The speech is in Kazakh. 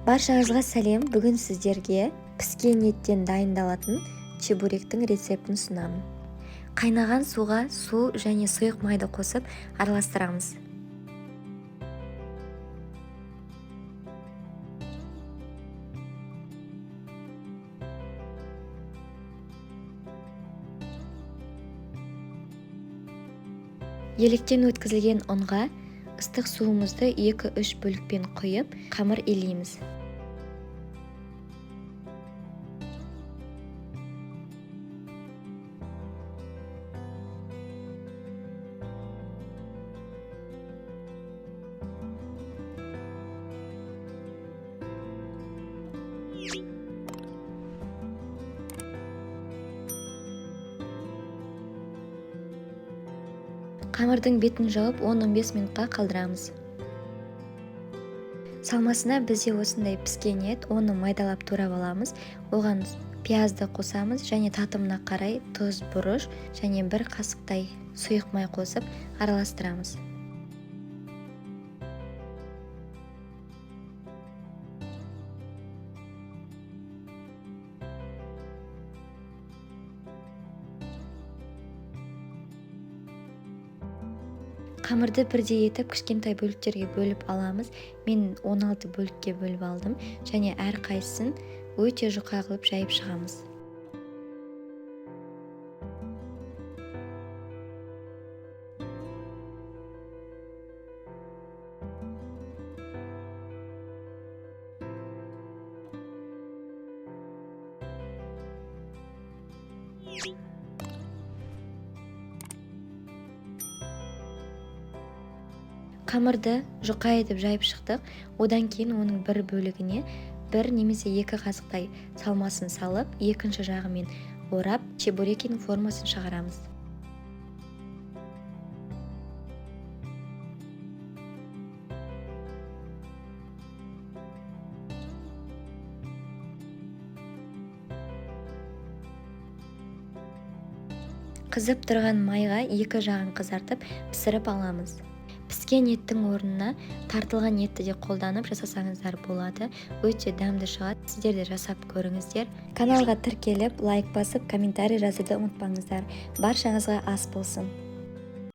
Баршаңызға сәлем! Бүгін сіздерге піскен еттен дайындалатын чебуректің рецептін ұсынамын. Қайнаған суға су және сұйық майды қосып араластырамыз. Електен өткізілген ұнға ыстық суымызды 2-3 бөлікпен құйып, қамыр илейміз. Қамырдың бетін жауып 10-15 минутқа қалдырамыз. Салмасына бізде осындай піскен ет, оны майдалап турап аламыз. Оған пиязды қосамыз және татымына қарай тұз, бұрыш және бір қасықтай сұйық май қосып араластырамыз. Қамырды бірдей етіп кішкентай бөліктерге бөліп аламыз. Мен 16 бөлікке бөліп алдым және әр қайсысын өте жұқа қылып жайып шығамыз. Қамырды жұқа етіп жайып шықтық. Одан кейін оның бір бөлігіне бір немесе 2 қасықтай салмасын салып, екінші жағымен орап, чебурекінің формасын шығарамыз. Қызып тұрған майға екі жағын қызартып, пісіріп аламыз. Піскен еттің орнына тартылған етті де қолданып жасасаңыздар болады. Өте дәмді шығады. Сіздер де жасап көріңіздер. Каналға тіркеліп, лайк басып, комментарий жазуды ұмытпаңыздар. Баршаңызға ас болсын.